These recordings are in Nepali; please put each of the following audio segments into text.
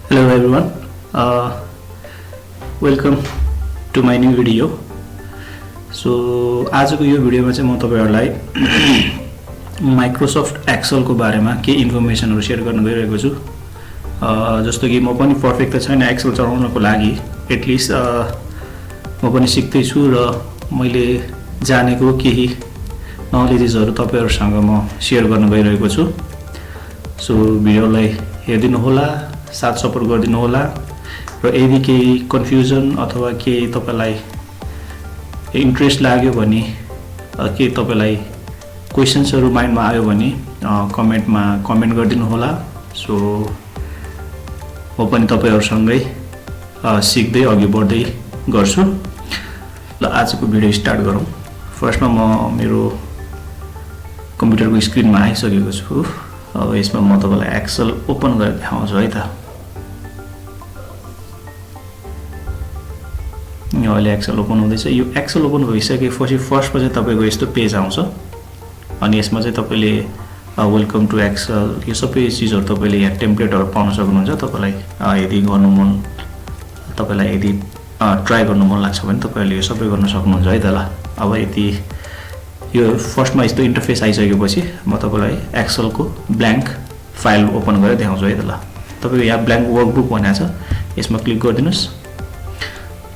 Hello everyone, welcome to my new video. So आजको यो भिडियोमा चाहिँ म तपाईहरुलाई माइक्रोसफ्ट एक्सेल को बारेमा के इन्फर्मेसनहरु शेयर गर्न गइरहेको छु। जस्तो कि म पनि पर्फेक्ट त छैन एक्सेल चलाउनको लागि, एटलिस्ट म पनि सिक्दै छु र मैले जानेको केही नलेजेसहरु तपाईहरुसँग म शेयर गर्न गइरहेको छु। सो भिडियोलाई हेर्दिनु होला, साथ सपोर्ट गरिदिनु होला र यदि केही कन्फ्युजन अथवा केही तपाईलाई इन्ट्रेस्ट लाग्यो भने के तपाईलाई क्वेशन्सहरु माइन्डमा आयो भने कमेन्टमा कमेन्ट गरिदिनु होला। सो म पनि तपाईहरुसँगै सिक्दै अघि बढ्दै गर्छु। ल आजको भिडियो स्टार्ट गरौँ। फर्स्टमा म मेरो कम्प्युटरको स्क्रिनमा आइसकेको छु। अब यसमा म तपाईलाई एक्सेल ओपन गरेर देखाउँछु है त। यो अहिले एक्सेल ओपन हुँदैछ। यो एक्सेल ओपन भइसकेपछि फर्स्टमा चाहिँ तपाईको यस्तो पेज आउँछ अनि यसमा चाहिँ तपाईले वेलकम टु एक्सेल यो सबै चीजहरु तपाईले यहाँ टेम्प्लेटहरु पाउन सक्नुहुन्छ। तपाईलाई यदि गर्नु मन तपाईलाई यदि ट्राई गर्नु मन लाग्छ भने तपाईले यो सबै गर्न सक्नुहुन्छ है त। ल अब यदि यो फर्स्टमा यस्तो इन्टरफेस आइसकेपछि म तपाईलाई एक्सेल को ब्ल्याङ्क फाइल ओपन गरेर देखाउँछु है त। ल तपाईको यहाँ ब्ल्याङ्क वर्कबुक भनेको छ, यसमा क्लिक गरिदिनुस्।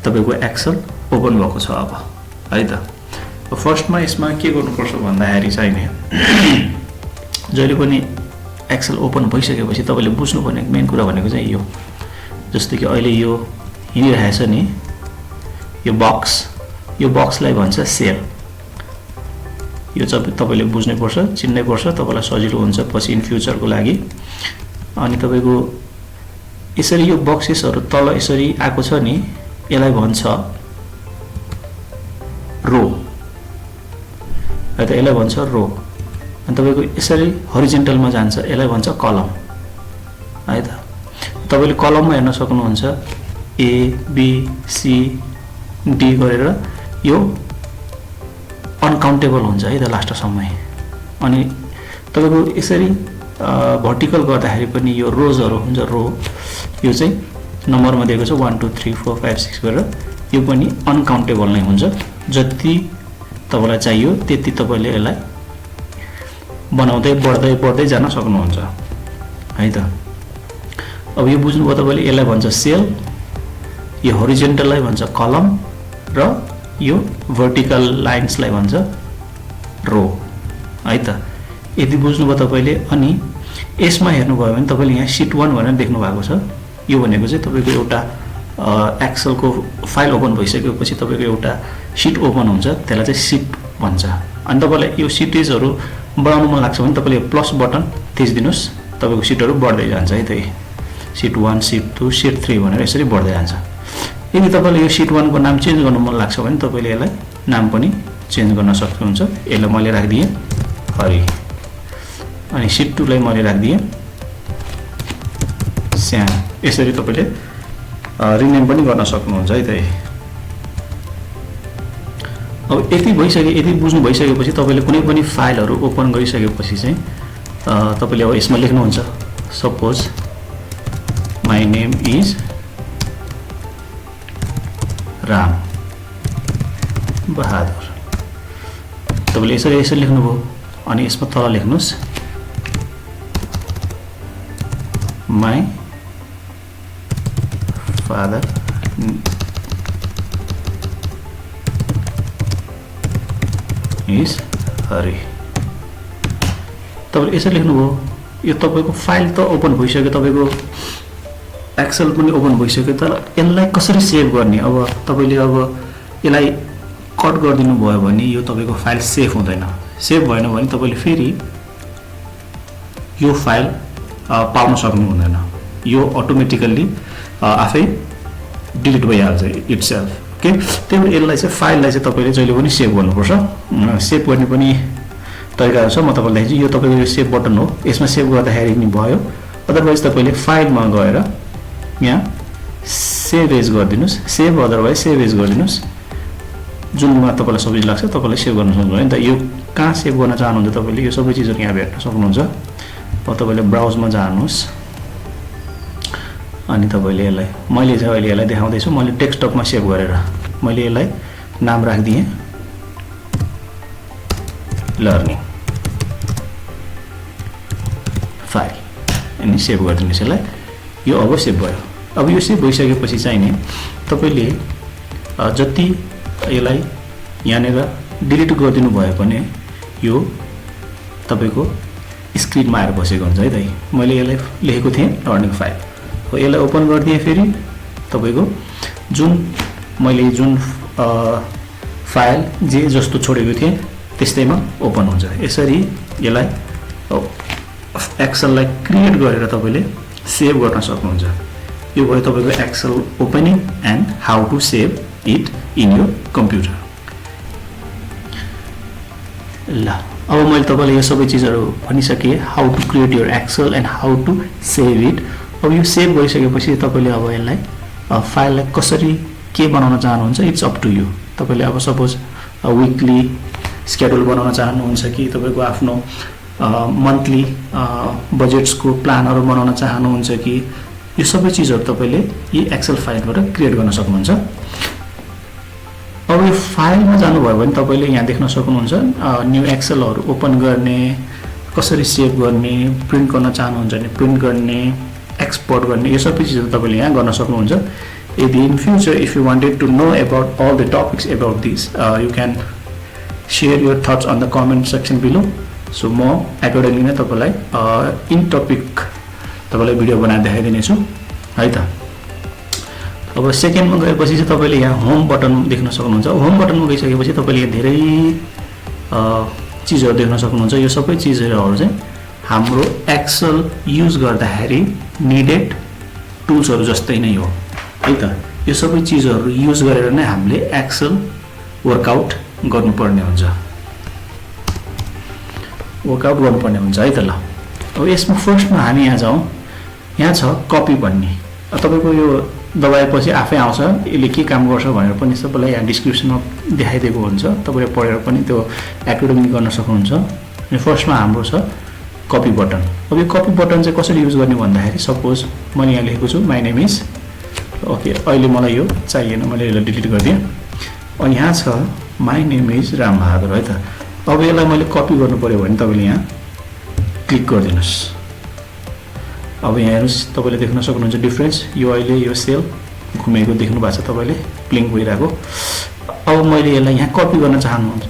तपाईको एक्सेल ओपन भएको छ अब है त। फर्स्टमा यसमा के गर्नुपर्छ भन्दाखेरि चाहिँ नि जहिले पनि एक्सेल ओपन भइसकेपछि तपाईले बुझ्नुपर्ने मेन कुरा भनेको चाहिँ यो, जस्तो कि अहिले यो हिँडिरहेछ नि यो बक्सलाई भन्छ सेल। यो चाहिँ तपाईले बुझ्नै पर्छ, चिन्नै पर्छ, तपाईलाई सजिलो हुन्छ पछि इन फ्युचरको लागि। अनि तपाईको यसरी यो बक्सेसहरु तल यसरी आको छ नि यसलाई भन्छ रो है त। यसलाई भन्छ रो। अनि तपाईको यसरी हरिजन्टलमा जान्छ यसलाई भन्छ कलम है त। तपाईले कलममा हेर्न सक्नुहुन्छ ए बी सी डी गरेर यो अनकाउन्टेबल हुन्छ है त लास्टसम्म। अनि तपाईको यसरी भर्टिकल गर्दाखेरि पनि यो रोजहरु हुन्छ, रो यो चाहिँ नम्बरमा दिएको छ 1 2 3 4 5 6 गरेर, यो पनि अनकाउन्टेबल नै हुन्छ। जति तपाईलाई चाहियो त्यति तपाईले यसलाई बनाउँदै बढ्दै जान सक्नुहुन्छ है त। अब यो बुझ्नुभयो तपाईले। यसलाई भन्छ सेल, यो हरिजन्टललाई भन्छ कलम र यो भर्टिकल लाइन्सलाई भन्छ रो है त। यदि बुझ्नुभयो तपाईले। अनि यसमा हेर्नुभयो भने तपाईले यहाँ शीट 1 भनेर देख्नु भएको छ। यो भनेको चाहिँ तपाईको एउटा एक्सेल को फाइल ओपन भइसकेपछि तपाईको एउटा शीट ओपन हुन्छ, त्यसलाई चाहिँ शीट भन्छ। अनि तपाईलाई यो शीटेजहरु बढाउन मन लाग्छ भने तपाईले प्लस बटन थिच्दिनुस्, तपाईको शीटहरु बढ्दै जान्छ है त। शीट 1 शीट 2 शीट 3 भनेर यसरी बढ्दै जान्छ। यदि तपाईले यो शीट 1 को नाम चेन्ज गर्न मन लाग्छ भने तपाईले यसलाई नाम पनि चेन्ज गर्न सक्नुहुन्छ। यसलाई मैले राख्दिए हरि, अनि शीट 2 लाई मैले राख्दिए श्याम। यसरी तपाईले रिनेम पनि गर्न सक्नुहुन्छ है त। अब यति बुझ्नु भइसकेपछि तपाईले कुनै पनि फाइलहरु ओपन गरिसकेपछि चाहिँ तपाईले अब यसमा लेख्नुहुन्छ suppose my name is Ram Bahadur. तपाईले यसरी लेख्नुभयो अनि यसमा तल लेख्नुस् माइ फादर इज हरि। तपाईले यसरी लेख्नुभयो। यो तपाईको फाइल त ओपन भइसक्यो, तपाईको एक्सेल पनि ओपन भइसक्यो, तर यसलाई कसरी सेभ गर्ने? अब तपाईले अब यसलाई कट गरिदिनु भयो भने यो तपाईको फाइल सेभ हुँदैन। सेभ भएन भने तपाईले फेरि यो फाइल पाउन सक्नु हुँदैन। यो अटोमेटिकली आफै डिलिट भइहाल्छ इटसेल्फ। ओके, त्यही भएर यसलाई चाहिँ फाइललाई चाहिँ तपाईले जहिले पनि सेभ गर्नुपर्छ। सेभ गर्ने पनि तरिका छ, म तपाईलाई चाहिँ यो तपाईको यो सेभ बटन हो, यसमा सेभ गर्दाखेरि नि भयो। अदरवाइज तपाईले फाइलमा गएर यहाँ save as गरिदिनुस्, save otherwise save as गरिदिनुस्। जुनमा तपाईलाई सजिलो लाग्छ तपाईले सेभ गर्न सक्नुहुन्छ नि त। यो कहाँ सेभ गर्न चाहनुहुन्छ तपाईले यो सबै चीजहरु यहाँ भेट्न सक्नुहुन्छ। अब तपाईले ब्राउजमा जानुस् अनि तपाईले यसलाई मैले चाहिँ अहिले यसलाई देखाउँदैछु मैले डेस्कटपमा सेभ गरेर मैले यसलाई नाम राखिदिएँ लर्निङ फाइल अनि सेभ गरिदिनुहोस् यसलाई यो अब सेभ भयो अब यो सेभ भइसकेपछि चाहिँ नि तपाईले जति यसलाई यहाँनिर डिलिट गरिदिनु भयो भने यो तपाईको स्क्रिनमा आएर बसेको हुन्छ है त मैले यसलाई लेखेको थिएँ लर्निङ फाइल हो यसलाई ओपन गरिदिएँ फेरि तपाईको जुन फाइल जे जस्तो छोडेको थिएँ त्यस्तैमा ओपन हुन्छ यसरी यसलाई एक्सेललाई क्रिएट गरेर तपाईले सेभ गर्न सक्नुहुन्छ यो भयो तपाईको Excel opening and how to save it in your computer ल अब मैले तपाईलाई यो सबै चीजहरु भनिसके how to create your Excel and how to save it अब यो सेभ भइसकेपछि तपाईले अब यसलाई फाइललाई कसरी के बनाउन चाहनुहुन्छ इट्स अप टु यु तपाईले अब सपोज वीकली स्केड्युल बनाउन चाहनुहुन्छ कि तपाईको आफ्नो मन्थली बजेट्सको प्लानहरु बनाउन चाहनुहुन्छ कि यो सबै चीजहरु तपाईले यी एक्सेल फाइलबाट क्रिएट गर्न सक्नुहुन्छ अब यो फाइलमा जानुभयो भने तपाईले यहाँ देख्न सक्नुहुन्छ न्यू एक्सेलहरु ओपन गर्ने कसरी सेभ गर्ने प्रिन्ट गर्न चाहनुहुन्छ भने प्रिन्ट गर्ने एक्सपोर्ट गर्ने यो सबै चीजहरु तपाईले यहाँ गर्न सक्नुहुन्छ यदि in future if you wanted to know about all the topics about this you can share your thoughts on the comment section below so म अकर्डिङली नै तपाईलाई इन टपिक तपाईलाई भिडियो बनाएर देखाइदिने छु है त अब सेकेन्डमा गएपछि चाहिँ तपाईले यहाँ होम बटन देख्न सक्नुहुन्छ होम बटनमा गइसकेपछि तपाईले यहाँ धेरै चीजहरु देख्न सक्नुहुन्छ यो सबै चीजहरु चाहिँ हाम्रो एक्सेल युज गर्दाखेरि निडेड टुल्सहरु जस्तै नै हो है त यो सबै चीजहरु युज गरेर नै हामीले एक्सेल वर्कआउट गर्नुपर्ने हुन्छ है त ल अब यसमा फर्स्टमा हामी यहाँ जाउँ यहाँ छ कपी भन्ने तपाईको यो दबाएपछि आफै आउँछ यसले के काम गर्छ भनेर पनि सबैलाई यहाँ डिस्क्रिप्सनमा देखाइदिएको हुन्छ तपाईले पढेर पनि त्यो एक्युरेटली गर्न सक्नुहुन्छ अनि फर्स्टमा हाम्रो छ कपी बटन अब यो कपी बटन चाहिँ कसरी युज गर्ने भन्दाखेरि सपोज मैले यहाँ लेखेको छु माइ नेम इज ओके अहिले मलाई यो चाहिएन मैले यसलाई डिलिट गरिदिएँ अनि यहाँ छ माइ नेम इज रामबहादुर है त अब यसलाई मैले कपी गर्नु पर्यो भने तपाईले यहाँ क्लिक गरिदिनुस् अब यहाँ हेर्नुस् तपाईले देख्न सक्नुहुन्छ डिफरेन्स यो अहिले यो सेल घुमेको देख्नु भएको छ तपाईले ब्लिङ्क भइरहेको अब मैले यसलाई यहाँ कपी गर्न चाहनुहुन्छ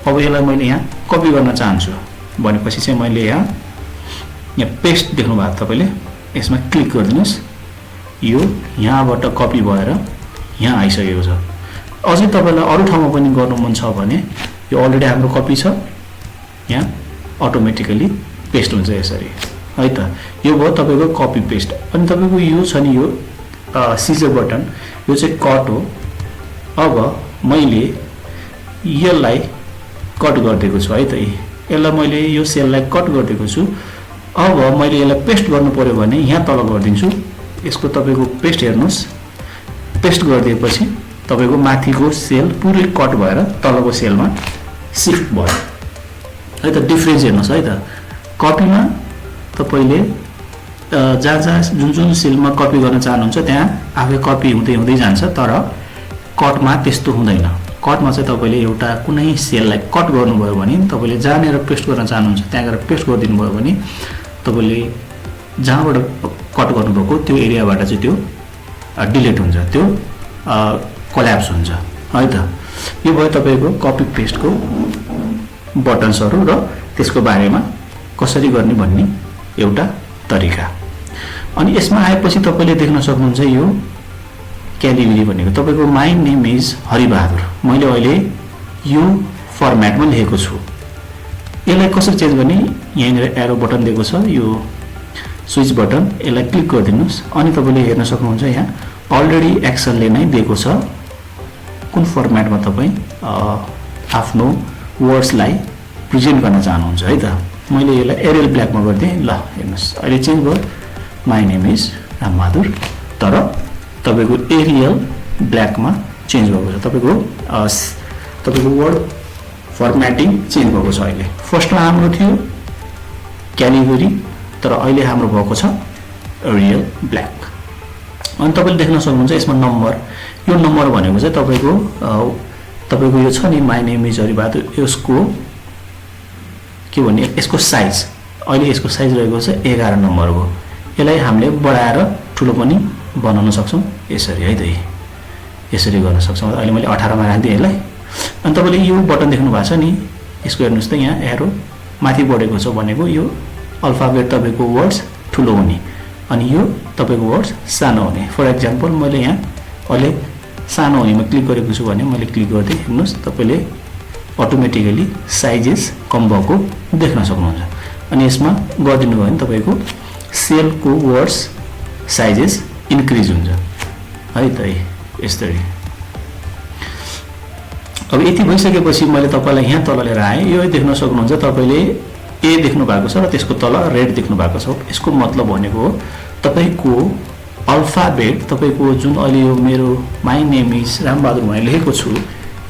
अब यसलाई मैले यहाँ कपी गर्न चाहन्छु भनेपछि चाहिँ मैले यहाँ पेस्ट देख्नु भएको तपाईले यसमा क्लिक गरिदिनुस् यो यहाँबाट कपी भएर यहाँ आइसकेको छ अझै तपाईलाई अरु ठाउँमा पनि गर्नु मन छ भने यो अलरेडी हाम्रो कपी छ यहाँ अटोमेटिकली पेस्ट हुन्छ यसरी है त यो भयो तपाईको कपी पेस्ट अनि तपाईको यो छ नि यो सिजर बटन यो चाहिँ कट हो अब मैले यसलाई कट गर्दिएको छु है त यसलाई मैले यो सेललाई कट गर्दिएको छु अब मैले यसलाई पेस्ट गर्नु पर्यो भने यहाँ तल गर्दिन्छु यसको तपाईको पेस्ट हेर्नुस् पेस्ट गरिदिएपछि तपाईको माथिको सेल पुरै कट भएर तलको सेलमा शिफ्ट भयो है त डिफरेन्स हेर्नुस् है त कपीमा तपाईले जहाँ जुन सेलमा कपी गर्न चाहनुहुन्छ त्यहाँ आफै कपी हुँदै जान्छ तर कटमा त्यस्तो हुँदैन कटमा चाहिँ तपाईले एउटा कुनै सेललाई कट गर्नुभयो भने तपाईले जहाँनेर पेस्ट गर्न चाहनुहुन्छ त्यहाँ गएर पेस्ट गरिदिनु भयो भने तपाईले जहाँबाट कट गर्नुभएको त्यो एरियाबाट चाहिँ त्यो डिलिट हुन्छ त्यो कोल्याप्स हुन्छ है त यो भयो तपाईको कपी पेस्टको बटन्सहरु र त्यसको बारेमा कसरी गर्ने भन्ने एउटा तरिका अनि यसमा आएपछि तपाईले देख्न सक्नुहुन्छ यो क्याटेगोरी भनेको तपाईको माइ नेम इज हरिबहादुर मैले अहिले यो फर्म्याटमा लेखेको छु यसलाई कसरी चेन्ज गर्ने यहाँनिर एरो बटन दिएको छ यो स्विच बटन यसलाई क्लिक गरिदिनुस् अनि तपाईले हेर्न सक्नुहुन्छ यहाँ अलरेडी एक्सेलले नै दिएको छ कुन फर्म्याटमा तपाई आफ्नो वर्ड्सलाई प्रेजेन्ट गर्न चाहनुहुन्छ है त मैले यसलाई एरियल ब्ल्याकमा गर्दिए ल हेर्नुस् अहिले चेन्ज भयो माइ नेम इज रामबहादुर तर तपाईको एरियल ब्ल्याकमा चेन्ज भएको छ तपाईको वर्ड फर्म्याटिङ चेन्ज भएको छ अहिले फर्स्टमा हाम्रो थियो क्याटेगोरी तर अहिले हाम्रो भएको छ रियल ब्ल्याक। अनि तपाईँले देख्न सक्नुहुन्छ यसमा नम्बर, यो नम्बर भनेको चाहिँ तपाईँको यो छ नि माई नेम इज हरिबहादुर, यसको के भन्ने यसको साइज अहिले यसको साइज रहेको छ 11 नम्बरको। यसलाई हामीले बढाएर ठुलो पनि बनाउन सक्छौँ यसरी है त, यसरी गर्न सक्छौँ। अहिले मैले 18 मा राखिदिएँ यसलाई। अनि तपाईँले यो बटन देख्नु भएको छ नि, यसको हेर्नुहोस् त यहाँ एरो माथि बढेको छ भनेको यो अल्फाबेट तपाईँको वर्ड्स ठुलो हुने अनि यो तपाईँको वर्ड्स सानो हुने। फर एक्जाम्पल मैले यहाँ अहिले सानो हुनेमा क्लिक गरेको छु भने मैले क्लिक गर्दै हेर्नुहोस् तपाईँले अटोमेटिकली साइजेस कम भएको देख्न सक्नुहुन्छ। अनि यसमा गरिदिनु भयो भने तपाईँको सेलको वर्ड्स साइजेस इन्क्रिज हुन्छ है त, यसरी। अब यति भइसकेपछि मैले तपाईँलाई यहाँ तल लिएर आएँ। यो देख्न सक्नुहुन्छ तपाईँले ए देख्नु भएको छ र त्यसको तल रेड देख्नु भएको छ। यसको मतलब भनेको तपाईँको अल्फाबेट तपाईँको जुन अहिले यो मेरो माई नेम इज रामबहादुर मैले लेखेको छु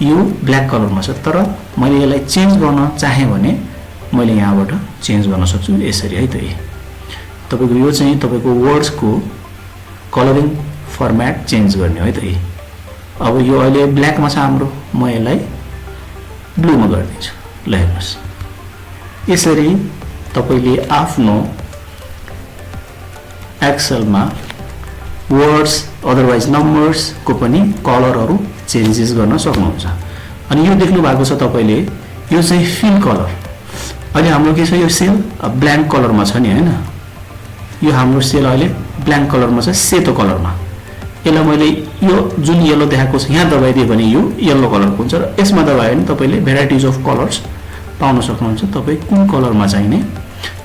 यो ब्ल्याक कलरमा छ, तर मैले यसलाई चेन्ज गर्न चाहेँ भने मैले यहाँबाट चेन्ज गर्न सक्छु यसरी है त। तपाईँको यो चाहिँ तपाईँको वर्ड्सको कलरिङ फर्मेट चेन्ज गर्ने है त। अब यो अहिले ब्ल्याकमा छ हाम्रो, म यसलाई ब्लूमा गरिदिन्छु। ल हेर्नुहोस्, यसरी तपाईँले आफ्नो एक्सेलमा वर्ड्स अदरवाइज नम्बर्सको पनि कलरहरू चेन्जेस गर्न सक्नुहुन्छ। अनि यो देख्नु भएको छ तपाईँले, यो चाहिँ फिल कलर। अहिले हाम्रो के छ, यो सेल ब्ल्याङ्क कलरमा छ नि होइन, यो हाम्रो सेल अहिले ब्ल्याङ्क कलरमा छ, सेतो कलरमा। यसलाई मैले यो जुन येलो देखाएको छ यहाँ दबाइदियो भने यो येलो कलरको हुन्छ र यसमा दबायो भने तपाईँले भेराइटिज अफ कलर्स पाउन सक्नुहुन्छ। तपाईँ कुन कलरमा चाहिने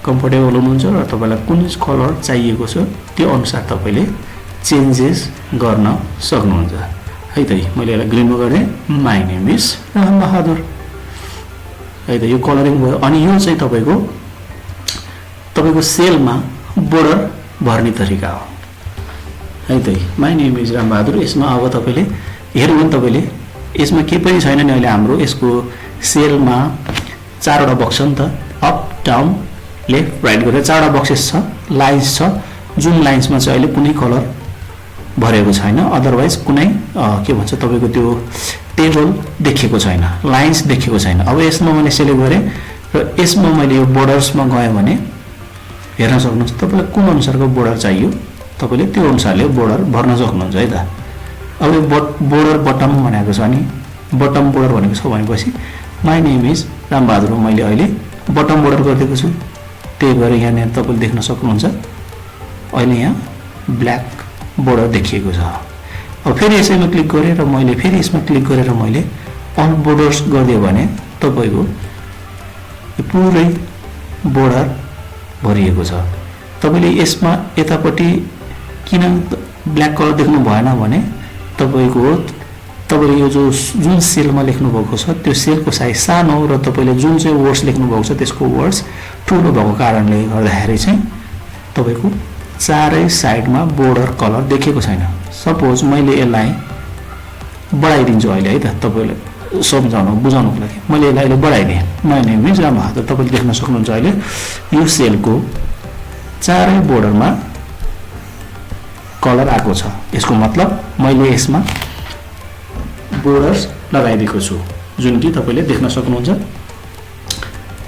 कम्फर्टेबल हुनुहुन्छ र तपाईँलाई कुन कलर चाहिएको छ त्यो अनुसार तपाईँले चेन्जेस गर्न सक्नुहुन्छ है त। मैले यसलाई ग्रिनमा गरेँ, माई नेम इज रामबहादुर है त, यो कलरिङ भयो। अनि यो चाहिँ तपाईँको सेलमा बोर्डर भर्ने तरिका हो है त, माई नेम इज रामबहादुर। यसमा अब तपाईँले हेर्नु भने तपाईँले यसमा केही पनि छैन नि, अहिले हाम्रो यसको सेलमा 4वटा बक्स छ नि त, अप डाउन लेफ्ट राइट गरेर 4वटा बक्सेस छ, लाइन्स छ। जुन लाइन्समा चाहिँ अहिले कुनै कलर भरेको छैन, अदरवाइज कुनै के भन्छ तपाईँको त्यो टेबल देखिएको छैन, लाइन्स देखिएको छैन। अब यसमा मैले सेलेक्ट गरेँ र यसमा मैले यो बोर्डर्समा गएँ भने हेर्न सक्नुहुन्छ तपाईँलाई कुन अनुसारको बोर्डर चाहियो, तपाईँले त्यो अनुसारले बोर्डर भर्न सक्नुहुन्छ है त। अब यो बोर्डर बटम भनेको छ नि, बटम बोर्डर भनेको छ भनेपछि माई नेम इज रामबहादुर मैले अहिले बटम बोर्डर गरिदिएको छु। त्यही भएर यहाँ तपाईँले देख्न सक्नुहुन्छ अहिले यहाँ ब्ल्याक बोर्डर देखिएको छ। अब फेरि यसैमा क्लिक गरेँ र मैले फेरि यसमा क्लिक गरेर मैले अल बोर्डर्स गरिदियो भने तपाईँको पुरै बोर्डर भरिएको छ। तपाईँले यसमा यतापट्टि किन ब्ल्याक कलर देख्नु भएन भने तपाईँले यो जुन सेलमा लेख्नु भएको छ त्यो सेलको साइज सानो र तपाईँले जुन चाहिँ वर्ड्स लेख्नु भएको छ त्यसको वर्ड्स ठुलो भएको कारणले गर्दाखेरि चाहिँ तपाईँको चारै साइडमा बोर्डर कलर देखेको छैन। सपोज मैले यसलाई बढाइदिन्छु अहिले है त, तपाईँले सम्झाउनु बुझाउनुको लागि मैले यसलाई अहिले बढाइदिएँ। माई नेम इज रामबहादुर, तपाईँले देख्न सक्नुहुन्छ अहिले यो सेलको चारै बोर्डरमा कलर आएको छ। यसको मतलब मैले यसमा बोर्डर्स लगाइदिएको छु, जुन कि तपाईँले देख्न सक्नुहुन्छ।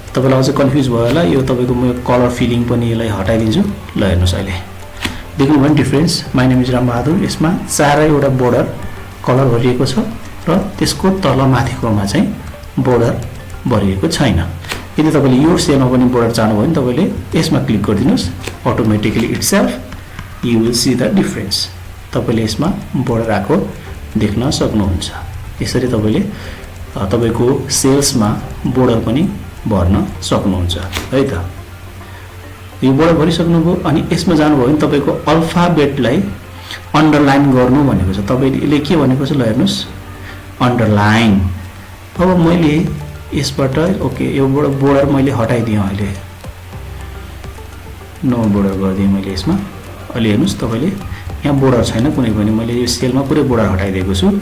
तपाईँलाई अझै कन्फ्युज भयो होला, यो तपाईँको म कलर फिलिङ पनि यसलाई हटाइदिन्छु। ल हेर्नुहोस् अहिले देख्नुभयो नि difference, my name is Rambahadur यसमा चारैवटा बोर्डर कलर भरिएको छ र त्यसको तल माथिकोमा चाहिँ बोर्डर भरिएको छैन। यदि तपाईँले यो सेलमा पनि बोर्डर चाहनुभयो भने तपाईँले यसमा क्लिक गरिदिनुहोस्, automatically itself you will see the difference. तपाईँले यसमा बोर्डर आएको देख्न सक्नुहुन्छ। यसरी तपाईँले तपाईँको सेल्समा बोर्डर पनि भर्न सक्नुहुन्छ है त। यो बोर्डर भरिसक्नुभयो अनि यसमा जानुभयो भने तपाईँको अल्फाबेटलाई अन्डरलाइन गर्नु भनेको छ। तपाईँले के भनेको छ ल हेर्नुहोस्, अन्डरलाइन। अब मैले यसबाट ओके यो बोर्डर मैले हटाइदिएँ, अहिले नो बोर्डर गरिदिएँ मैले यसमा। अहिले हेर्नुहोस् तपाईँले यहाँ बोर्डर छैन कुनै पनि, मैले यो सेलमा पुरै बोर्डर हटाइदिएको छु।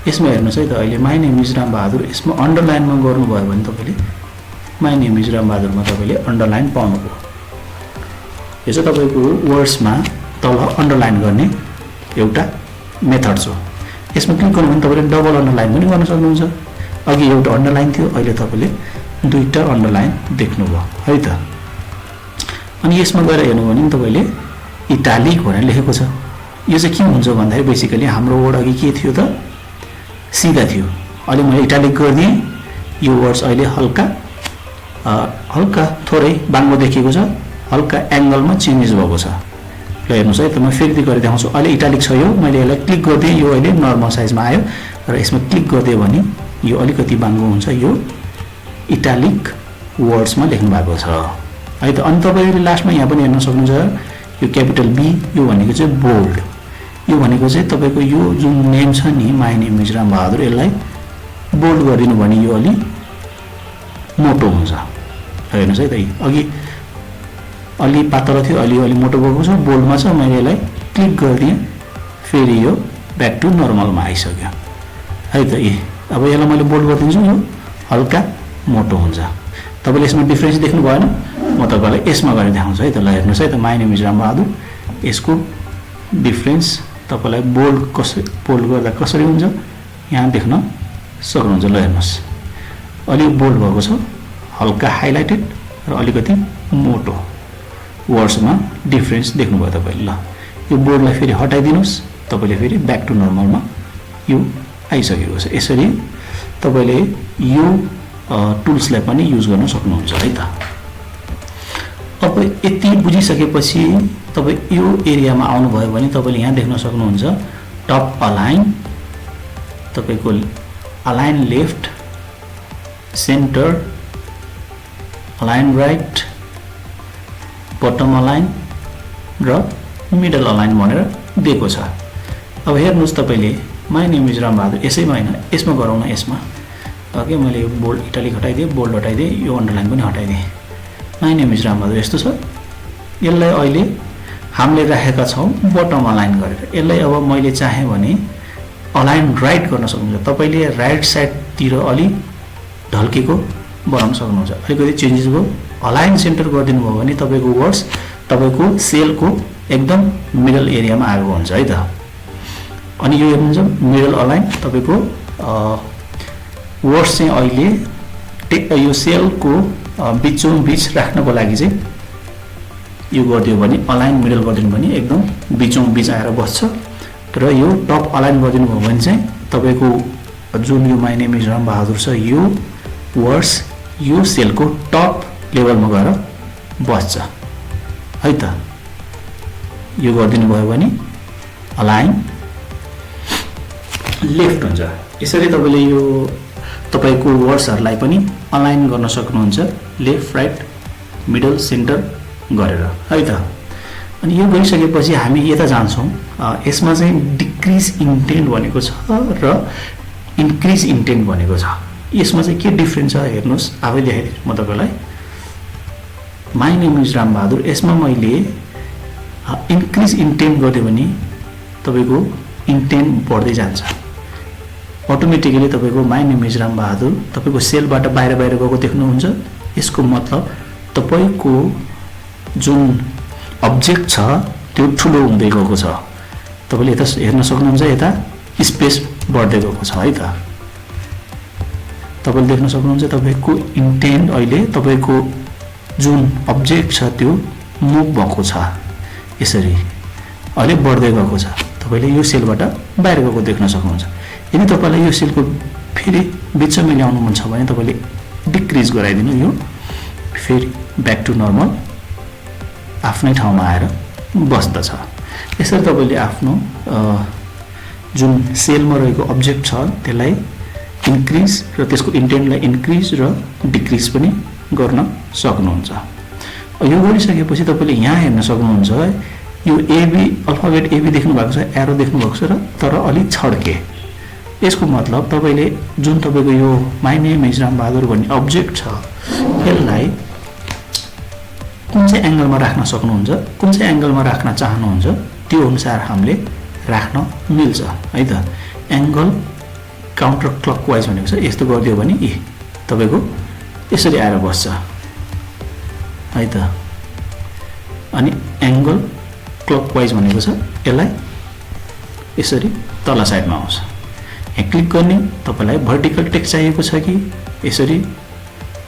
यसमा हेर्नुहोस् है त, अहिले माई नेम इज रामबहादुर यसमा अन्डरलाइनमा गर्नुभयो भने तपाईँले माई नेम इज रामबहादुरमा तपाईँले अन्डरलाइन पाउनुभयो। यो चाहिँ तपाईको वर्ड्समा तल अन्डरलाइन गर्ने एउटा मेथड छ। यसमा क्लिक गर्नु भने तपाईले डबल अन्डरलाइन पनि गर्न सक्नुहुन्छ। अघि एउटा अन्डरलाइन थियो, अहिले तपाईले दुईटा अन्डरलाइन देख्नुभयो है त। अनि यसमा गएर हेर्नु भने तपाईले इटालिक भनेर लेखेको छ। यो चाहिँ के हुन्छ भन्दाखेरि बेसिकली हाम्रो वर्ड अघि के थियो त सिधा थियो, अहिले मैले इटालिक गरिदिएँ। यो वर्ड्स अहिले हल्का थोरै बाङ्गो देखिएको छ, हल्का एंगलमा चेन्जेस भएको छ। ल हेर्नुस् है त, म फेरि गरेर देखाउँछु। अहिले इटालिक छ यो, मैले यसलाई क्लिक गरिदिएँ, यो अहिले नर्मल साइजमा आयो र यसमा क्लिक गरिदियो भने यो अलिकति बाङ्गो हुन्छ। यो इटालिक वर्ड्समा लेख्नु भएको छ है त। अनि तपाईले लास्टमा यहाँ पनि हेर्न सक्नुहुन्छ, यो क्यापिटल बी, यो भनेको चाहिँ बोल्ड। यो भनेको चाहिँ तपाईको यो जुन नेम छ नि, my name is Ram Bahadur, यसलाई बोल्ड गरिदिनु भने यो अलि मोटो हुन्छ। हेर्नुस् है त, अघि अलि पातलो थियो, अलि मोटो भएको छ, बोल्डमा छ। मैले यसलाई क्लिक गरिदिएँ, फेरि यो ब्याक टु नर्मलमा आइसक्यो है त। अब यसलाई मैले बोल्ड गरिदिन्छु, यो हल्का मोटो हुन्छ। तपाईले यसमा डिफरेन्स देख्नु भएन, म तपाईलाई यसमा गरेर देखाउँछु है त। ल हेर्नुस् है त, my name is Ram Bahadur, यसको डिफरेन्स तपाईलाई बोल्ड गर्दा कसरी हुन्छ यहाँ देख्न सक्नुहुन्छ। ल हेर्नुस्, अलि बोल्ड भएको छ, हल्का हाइलाइटेड र अलिकति मोटो वर्ड्समा डिफरेन्स देख्नुभयो तपाईले। ल यो बोर्डलाई फेरि हटाइदिनुस्, तपाईले फेरि ब्याक टु नर्मलमा यो आइसकेको छ। यसरी तपाईले यो टुल्सलाई पनि युज गर्न सक्नुहुन्छ है त। अब यति बुझिसकेपछि तपाई यो एरियामा आउनुभयो भने तपाईले यहाँ देख्न सक्नुहुन्छ टप अलाइन, तपाईको align left, center, align right, bottom align र मिडल अलाइन भनेर दिएको छ। अब हेर्नुस् तपाईले my name is Ram Bahadur यसैमा हैन, यसमा गरौँ न। यसमा ओके, मैले यो बोल्ड इटालिक हटाइदिएँ, बोल्ड हटाइदिएँ, यो अन्डरलाइन पनि हटाइदिएँ। My name is Ram Bahadur यस्तो छ। यसलाई अहिले हामीले राखेका छौँ बटम अलाइन गरेर। यसलाई अब मैले चाहे भने अलाइन राइट गर्न सक्नुहुन्छ। तपाईले राइट साइडतिर अलि ढल्केको बनाउन सक्नुहुन्छ, अलिकति चेन्जेस भयो। अलाइन सेन्टर गरिदिनु भयो भने तपाईको वर्ड्स तपाईको सेलको एकदम मिडल एरियामा आएको हुन्छ है त। अनि यो हेर्नुहुन्छ मिडल अलाइन, तपाईको वर्ड्स चाहिँ अहिले यो सेलको बीचौं बीच राख्नको लागि चाहिँ यो गरिदियो भने, अलाइन मिडल गरिदिनु भने एकदम बीचौं बीच आएर बस्छ। र यो टप अलाइन गरिदिनु भयो भने चाहिँ तपाईको जुन यो my name is Ram Bahadur छ, यो वर्ड्स यो सेलको टप लेभलमा गएर बस्छ है त। यो गरिदिनु भयो भने अलाइन लेफ्ट हुन्छ। यसरी तपाईले यो तपाईको वर्ड्सहरुलाई पनि अलाइन गर्न सक्नुहुन्छ, लेफ्ट राइट मिडल सेन्टर गरेर है त। अनि यो गरिसकेपछि हामी यता जान्छौँ। यसमा चाहिँ डिक्रिज इन्टेन्ट भनेको छ र इन्क्रिज इन्टेन्ट भनेको छ। यसमा चाहिँ के डिफरेन्स छ हेर्नुस्, आफै देखाइदिन्छु म तपाईलाई। My name is Ram Bahadur, यसमा मैले इन्क्रिज इन्टेन्ट गर्यो भने तपाईको इन्टेन्ट बढ्दै जान्छ अटोमेटिकली। तपाईको my name is Ram Bahadur तपाईको सेलबाट बाहिर गएको देख्नुहुन्छ। यसको मतलब तपाईको जुन अब्जेक्ट छ त्यो ठुलो हुँदै गएको छ। तपाईले यता हेर्न सक्नुहुन्छ, यता स्पेस बढ्दै गएको छ है त। तपाईले देख्न सक्नुहुन्छ तपाईको इन्टेन्ट अहिले तपाईको जुन अब्जेक्ट छ त्यो मुभ भएको छ, यसरी अहिले बढ्दै गएको छ। तपाईले यो सेलबाट बाहिर गएको देख्न सक्नुहुन्छ। यदि तपाईलाई यो सेलको फेरि बिचमा ल्याउनु मन छ भने तपाईले डिक्रिज गराइदिनु, यो फेरि ब्याक टु नर्मल आफ्नै ठाउँमा आएर बस्दछ। यसरी तपाईले आफ्नो जुन सेलमा रहेको अब्जेक्ट छ त्यसलाई इन्क्रिज र त्यसको इन्टेन्टलाई इन्क्रिज र डिक्रिज पनि गर्न सक्नुहुन्छ। यो गरिसकेपछि तपाईले यहाँ हेर्न सक्नुहुन्छ, यो एबी अल्फाबेट एबी देख्नु भएको छ, एरो देख्नु भएको छ र तर अलि छड्के। यसको मतलब तपाईले जुन तपाईको यो my name is Ram Bahadur भन्ने अब्जेक्ट छ यसलाई कुन चाहिँ एंगलमा राख्न सक्नुहुन्छ, कुन चाहिँ एंगलमा राख्न चाहनुहुन्छ त्यो अनुसार हामीले राख्न मिल्छ है त। एंगल काउन्टर क्लकवाइज भनेको छ, यस्तो गरिदियो भने तपाईको यसरी आएर बस्छ है त। अनि एंगल क्लकवाइज भनेको छ यसलाई यसरी तल साइडमा आउँछ। यहाँ क्लिक गर्ने तपाईलाई भर्टिकल टेक्स्ट चाहिएको छ कि यसरी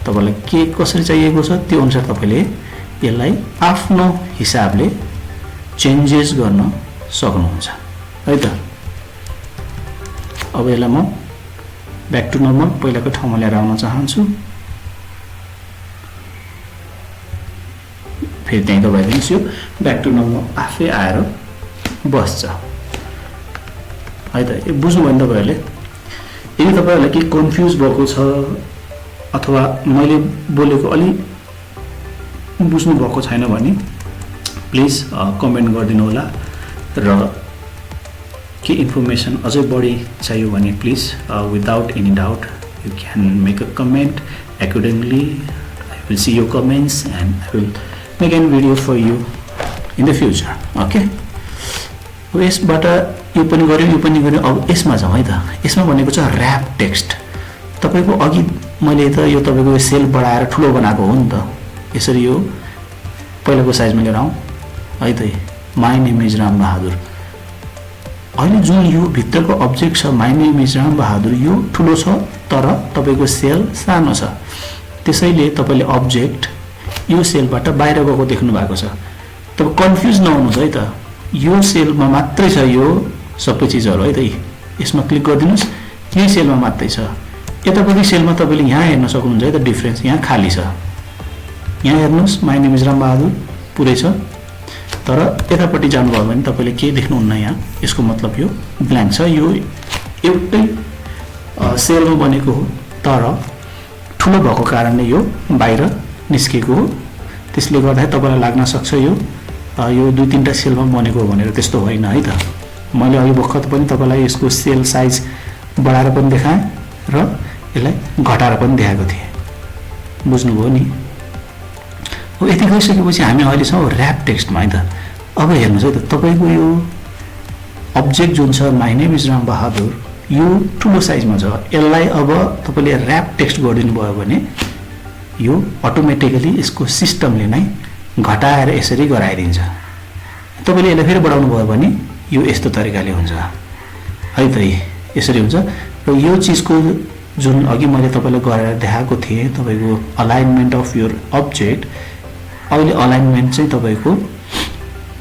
तपाईलाई के कसरी चाहिएको छ त्यो अनुसार तपाईले यसलाई आफ्नो हिसाबले चेन्जेस गर्न सक्नुहुन्छ है त। अब यसलाई म ब्याक टु नर्मल पहिलाको ठाउँमा ल्याएर आउन चाहन्छु। फेरि त्यही दबाइदिनुहोस्, यो ब्याक टु नर्मल आफै आएर बस्छ है त। यो बुझ्नुभयो नि तपाईहरुले। यदि तपाईहरुलाई के कन्फ्युज भएको छ अथवा मैले बोलेको अलि बुझ्नु भएको छैन भने प्लिज कमेन्ट गरिदिनु होला र के इन्फर्मेसन अझै बढी चाहियो भने please without any doubt you can make a comment accordingly. I will see your comments and I will make a video for you in the future. Okay. यसबाट यो पनि गर्यो अब यसमा जाउँ है त। यसमा भनेको छ र्याप टेक्स्ट। तपाईको अघि मैले त यो तपाईको सेल बढाएर ठुलो बनाएको हो नि त। यसरी यो पहिलाको साइजमा लिएर आउँ है त। My name is Ram Bahadur. अहिले जुन यो भित्रको अब्जेक्ट छ my name is Ram Bahadur यो ठुलो छ तर तपाईको सेल सानो छ। त्यसैले तपाईले अब्जेक्ट यो सेलबाट बाहिर गएको देख्नु भएको छ। तपाईं कन्फ्युज नहुनुहोस् है त। यो सेलमा मात्रै छ यो सबै चीजहरु है त। यसमा क्लिक गरिदिनुस्, यही सेलमा मात्रै छ। यतापट्टि सेलमा तपाईले यहाँ हेर्न सक्नुहुन्छ है त डिफरेन्स। यहाँ खाली छ। यहाँ हेर्नुस् my name is Ram Bahadur पुरै छ। तर यतापट्टि जानुभयो भने तपाईले के देख्नुहुन्न यहाँ। यसको मतलब यो ब्ल्याङ्क छ। यो एउटै सेलमा बनेको हो तर ठुलो भएको कारणले यो बाहिर निस्केको हो। त्यसले गर्दा तपाईलाई लाग्न सक्छ यो दुई तीनटा सेलमा बनेको हो भनेर। त्यस्तो होइन है त। मैले अघि भर्खर पनि तपाईलाई यसको सेल साइज बढाएर पनि देखाएँ र यसलाई घटाएर पनि देखाएको थिएँ। बुझ्नुभयो नि। हो यति गइसकेपछि हामी अहिले छौं र्याप टेक्स्टमा है त। अब हेर्नुस् है त तपाईको यो अब्जेक्ट जुन छ my name is Ram Bahadur यो ठुलो साइजमा छ। यसलाई अब तपाईले र्याप टेक्स्ट गरिदिनु भयो भने यो अटोमेटिकली यसको सिस्टमले नै घटाएर यसरी गराइदिन्छ। तपाईले यसलाई फेरि बढाउनु भयो भने यो यस्तो तरिकाले हुन्छ है त। यसरी हुन्छ र यो चीजको जुन अघि मैले तपाईलाई गरेर देखाएको थिएँ तपाईको अलाइनमेन्ट अफ योर अब्जेक्ट। अहिले अलाइनमेन्ट चाहिँ तपाईको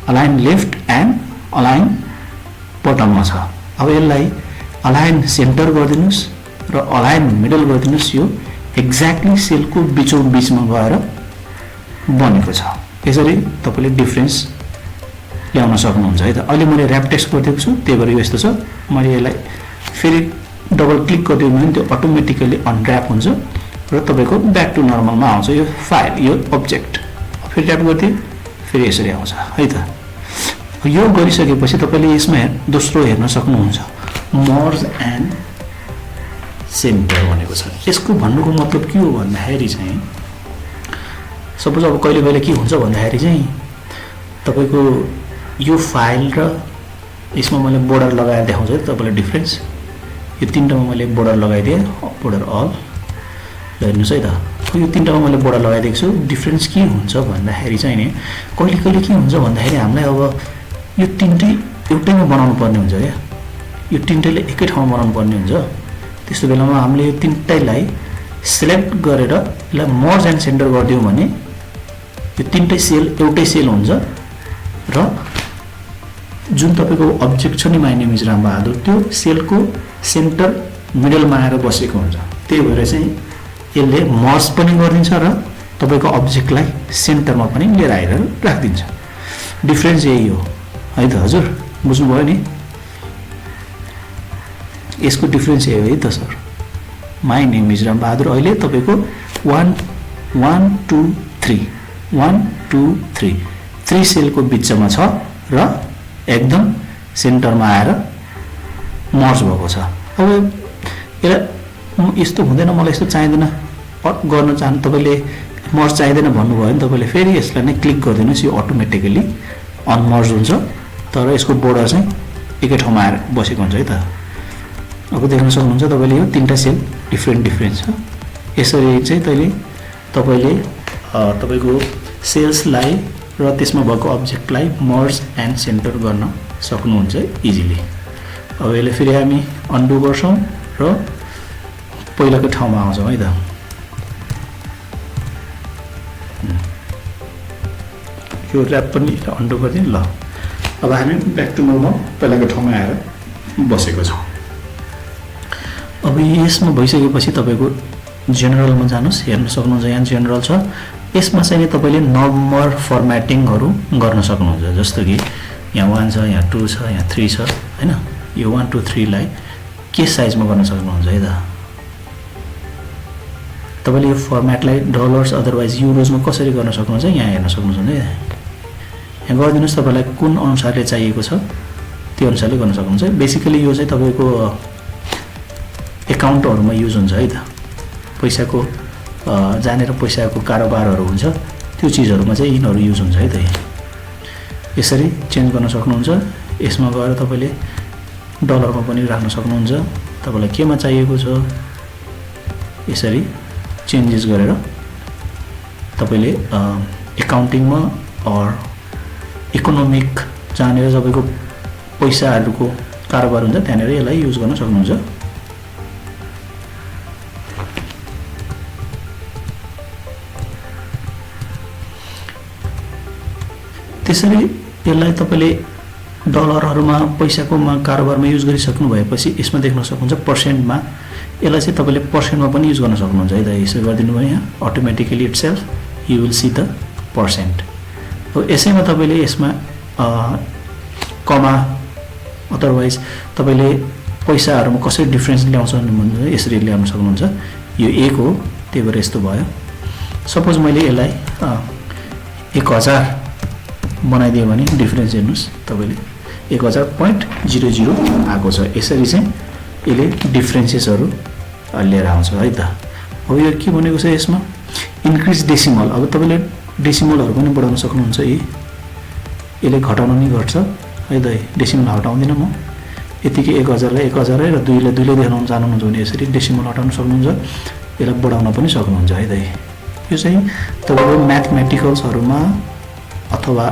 अलाइन लेफ्ट एन्ड अलाइन बटममा छ। अब यसलाई अलाइन सेन्टर गरिदिनुस् र अलाइन मिडल गरिदिनुस्। यो एक्ज्याक्टली सेलको बीचौं बीचमा गएर बनेको छ। यसरी तपाईले डिफरेन्स ल्याउन सक्नुहुन्छ है त। अहिले मैले र्याप टेक्स्ट गरिदिएको छु त्यही भएर यो यस्तो छ। मैले यसलाई फेरि डबल क्लिक गरिदियो भने त्यो अटोमेटिकली अनर्याप हुन्छ र तपाईको ब्याक टु नर्मलमा आउँछ यो फाइल यो अब्जेक्ट। फेरि ट्याप गरिदिए फेरि यसरी आउँछ है त। यो गरिसकेपछि तपाईले यसमा दोस्रो हेर्न सक्नुहुन्छ मर्ज एन्ड सेन्टर भनेको छ। यसको भन्नुको मतलब के हो भन्दाखेरि चाहिँ सपोज अब कहिले कहिले के हुन्छ भन्दाखेरि चाहिँ तपाईको यो फाइल र यसमा मैले बोर्डर लगाएर देखाउँछु है तपाईलाई डिफरेन्स। यो तीनटामा मैले बोर्डर लगाइदिए बोर्डर अल हेर्नुस् है त। यो तीनटामा मैले बोर्डर लगाइदिएको छु। डिफरेन्स के हुन्छ भन्दाखेरि चाहिँ नि कहिले कहिले के हुन्छ भन्दाखेरि हामीलाई अब यो तीनटै एउटैमा बनाउनु पर्ने हुन्छ क्या। यो तीनटैले एकै ठाउँमा बनाउनु पर्ने हुन्छ। त्यस्तो बेलामा हामीले यो तीनटैलाई सिलेक्ट गरेर यसलाई मर्ज एन्ड सेन्टर गरिदियौँ भने यो तीनटै सेल एउटै सेल हुन्छ र जुन तपाईको अब्जेक्ट छ नि my name is Ram Bahadur त्यो सेलको सेन्टर मिडलमा आएर बसेको हुन्छ। त्यही भएर चाहिँ यसले मर्ज पनि गरिदिन्छ र तपाईको अब्जेक्टलाई सेन्टरमा पनि लिएर आएर राखिदिन्छ। डिफरेन्स यही हो है त। हजुर बुझ्नुभयो नि। यसको डिफरेन्स यही हो है त sir. My name is Ram Bahadur अहिले तपाईको 1 2 3 1 2 3 3 सेलको बीचमा छ र एकदम सेन्टरमा आएर मर्ज भएको छ। अब यसलाई यस्तो हुँदैन मलाई यस्तो चाहिँदैन गर्न चाहनु तपाईले मर्ज चाहिँदैन भन्नुभयो भने तपाईले फेरि यसलाई नै क्लिक गरिदिनुस्। यो अटोमेटिकली अनमर्ज हुन्छ तर यसको बोर्डर चाहिँ एकै ठाउँमा आएर बसेको हुन्छ है त। अब देख्न सक्नुहुन्छ तपाईले यो तीनटा सेल डिफरेन्ट छ। यसरी चाहिँ तपाईले तपाईको सेल्सलाई र त्यसमा भएको अब्जेक्टलाई मर्ज एन्ड सेन्टर गर्न सक्नुहुन्छ इजिली। अब यसले फेरि हामी अन्डु गर्छौँ र पहिलाको ठाउँमा आउँछौँ है त। यो ऱ्याप पनि अन्डु गरिदिउँ ल। अब हामी ब्याक टु नर्मल पहिलाको ठाउँमा आएर बसेको छौँ। अब यसमा भइसकेपछि तपाईँको जेनरलमा जानुहोस्, हेर्न सक्नुहुन्छ यहाँ जेनरल छ। यसमा चाहिँ तपाईँले नम्बर फर्मेटिङहरू गर्न सक्नुहुन्छ, जस्तो कि यहाँ 1 छ, यहाँ 2 छ, यहाँ 3 छ हैन। यो 1 2 3 लाई के साइजमा गर्न सक्नुहुन्छ है त। तपाईँले यो फर्मेटलाई डलर्स अदरवाइज युरोजमा कसरी गर्न सक्नुहुन्छ यहाँ हेर्न सक्नुहुन्छ है। यहाँ गरिदिनुहोस् तपाईँलाई कुन अनुसारले चाहिएको छ त्यो अनुसारले गर्न सक्नुहुन्छ। बेसिकली यो चाहिँ तपाईँको एकाउन्टहरूमा युज हुन्छ है त। पैसाको जानेर पैसाको कारोबारहरू हुन्छ त्यो चिजहरूमा चाहिँ यिनीहरू युज हुन्छ है त। यसरी चेन्ज गर्न सक्नुहुन्छ। यसमा गएर तपाईँले डलरमा पनि राख्न सक्नुहुन्छ, तपाईँलाई केमा चाहिएको छ यसरी चेन्जेस गरेर तपाईँले एकाउन्टिङमा अर इकोनोमिक जहाँनिर तपाईँको पैसाहरूको कारोबार हुन्छ त्यहाँनिर यसलाई युज गर्न सक्नुहुन्छ। त्यसरी यसलाई तपाईँले डलरहरूमा पैसाकोमा कारोबारमा युज गरिसक्नु भएपछि यसमा देख्न सक्नुहुन्छ पर्सेन्टमा। यसलाई चाहिँ तपाईँले पर्सेन्टमा पनि युज गर्न सक्नुहुन्छ है त। यसो गरिदिनु भयो यहाँ automatically itself you will see the percent. हो यसैमा तपाईँले यसमा कमा अदरवाइज तपाईँले पैसाहरूमा कसरी डिफ्रेन्स ल्याउँछ भन्नुहुन्छ यसरी ल्याउन सक्नुहुन्छ। यो 1 हो त्यही भएर यस्तो भयो। सपोज मैले यसलाई 1000 बनाइदियो भने डिफ्रेन्स हेर्नुहोस् तपाईँले 1000.00 आएको छ। यसरी चाहिँ यसले डिफ्रेन्सेसहरू लिएर आउँछ है त। अब यो के भनेको छ यसमा इन्क्रिज डेसिमल। अब तपाईँले डेसिमलहरू पनि बढाउन सक्नुहुन्छ। यसले घटाउन नि गर्छ है त। डेसिमल हटाउँदिनँ म। यतिकै 1000 लाई 1000 र 2 लाई 2 ले देखाउन चाहनुहुन्छ भने यसरी डेसिमल हटाउन सक्नुहुन्छ। यसलाई बढाउन पनि सक्नुहुन्छ है त। यो चाहिँ तपाईँको म्याथमेटिकल्सहरूमा अथवा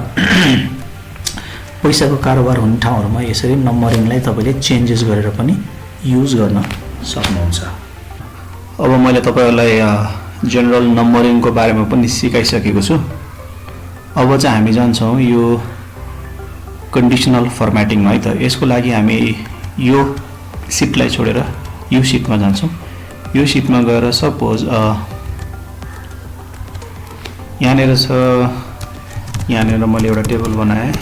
पैसाको कारोबार हुने ठाउँहरूमा यसरी नम्बरिङलाई तपाईँले चेन्जेस गरेर पनि युज गर्न सक्नुहुन्छ। अब मैले तपाईँहरूलाई जेनरल नम्बरिङको बारेमा पनि सिकाइसकेको छु। अब चाहिँ हामी जान्छौँ यो कन्डिसनल फर्मेटिङमा है त। यसको लागि हामी यो सिटलाई छोडेर यो सिटमा जान्छौँ। यो सिटमा गएर सपोज यहाँनिर छ, यहाँनिर मैले एउटा टेबल बनाएँ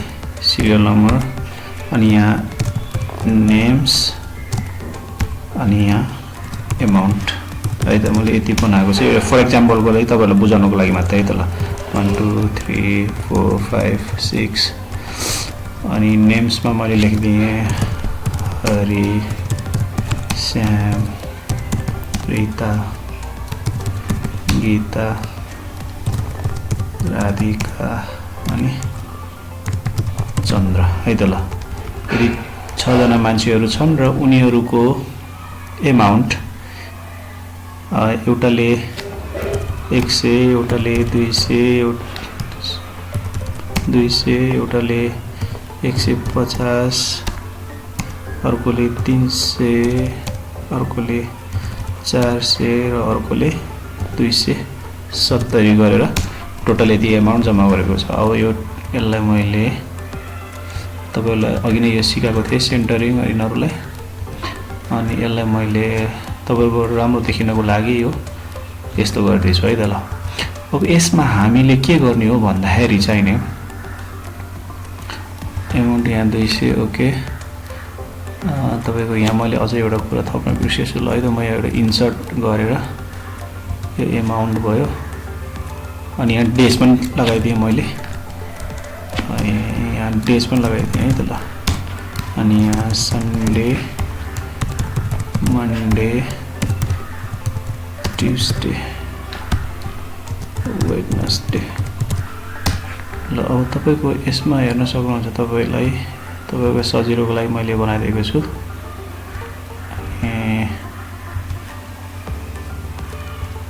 सिरियल नम्बर अनि यहाँ नेम्स अनि यहाँ एमाउन्ट है त। मैले यति बनाएको छु फर इक्जाम्पलको लागि तपाईँहरूलाई बुझाउनुको लागि मात्रै है त ल। 1 2 3 4 5 6 अनि नेम्समा मैले लेखिदिएँ हरि, श्याम, रीता, गीता, राधिका अनि चन्द्र है त ल। यदि 6 जना मान्छेहरू छन् र उनीहरूको एमाउन्ट एउटाले 100, एउटाले 200, एउटाले 150, अर्कोले 300, अर्कोले 400 र अर्कोले 270 गरेर टोटल यति एमाउन्ट जम्मा गरेको छ। अब यसलाई मैले तपाईँलाई अघि नै यो सिकाएको थिएँ सेन्टरिङ यिनीहरूलाई। अनि यसलाई मैले तपाईँको राम्रो देखिनको लागि यो यस्तो गर्दैछु है त ल। अब यसमा हामीले के गर्ने हो भन्दाखेरि चाहिँ नि एमाउन्ट यहाँ 200 ओके। तपाईँको यहाँ मैले अझै एउटा कुरा थप्न बिर्सेछु ल है त। म एउटा इन्सर्ट गरेर यो एमाउन्ट भयो अनि यहाँ डेज पनि लगाइदिएँ मैले। अनि यहाँ डेज पनि लगाइदिएँ है त ल। अनि यहाँ सन्डे, मन्डे, ट्युसडे, वेडनेसडे ल। अब तपाईँको यसमा हेर्न सक्नुहुन्छ तपाईँको सजिलोको लागि मैले बनाइदिएको छु।